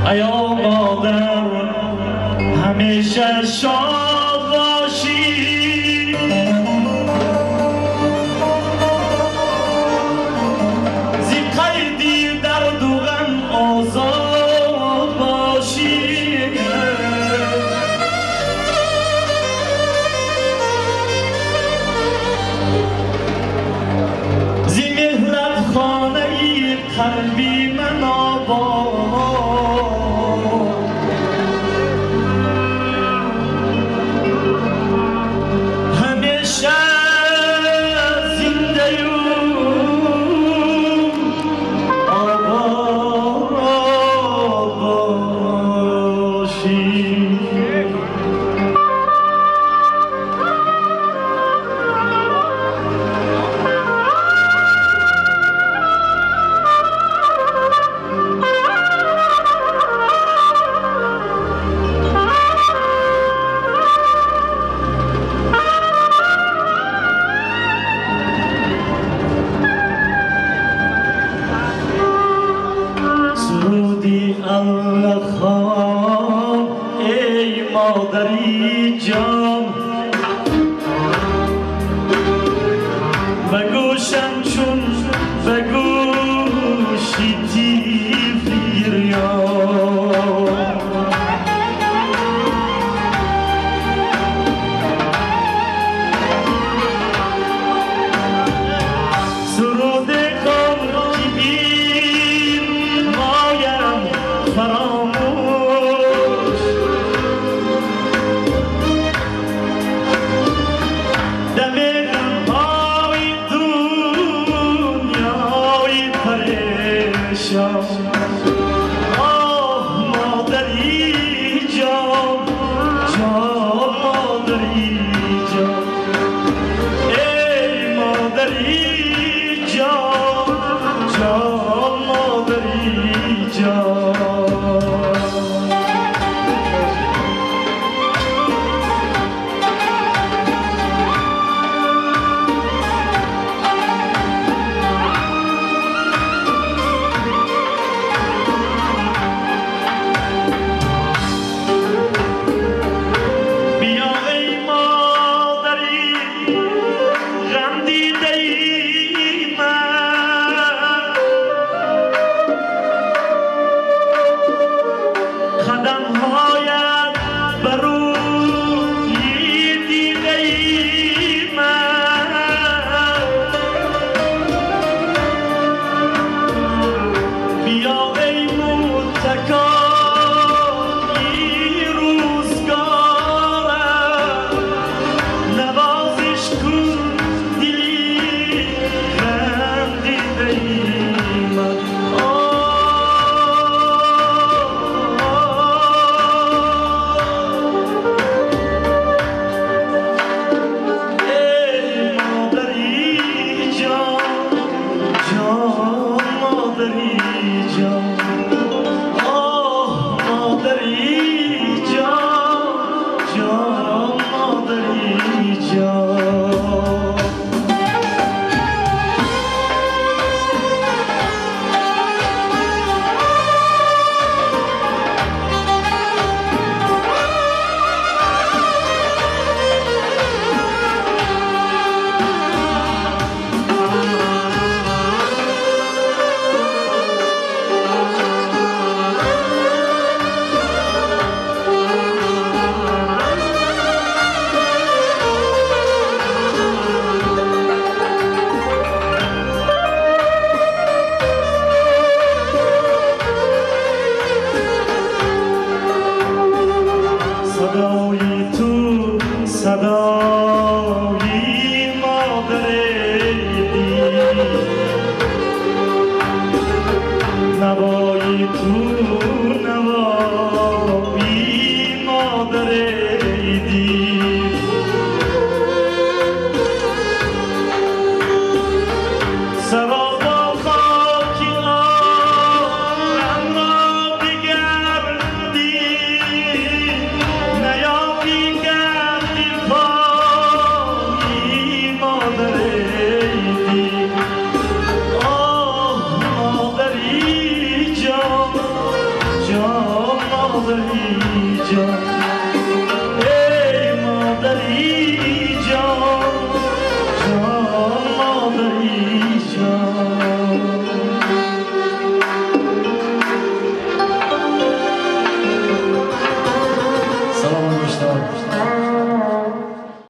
ای مادر همیشه شاد باشی، زی قیدی درد و غم آزاد باشی. زی مهرت خانه قلبی من آباد، همیشه زنده و آباد باشی. سرودی الله خان ای مادری جان، بگوشم چون بگوشی تیفی گریان. سرود کن که بین مایم فراموش، دم غمهای دنیای پریشان. آه مادری جان، جان مادری جان، ای مادری جان، جان مادری جان. بیا ای مادری غم دیده ای من، قدم هایت بر روی دیده ای من. بیا ای متکای روزگارم، نوازش کن دلی غم دیده ای من. آه ای مادری جان، جان مادری جان، آه مادری جان، جان مادری جان. модари ҷон, эй модари ҷон, ҷон модари.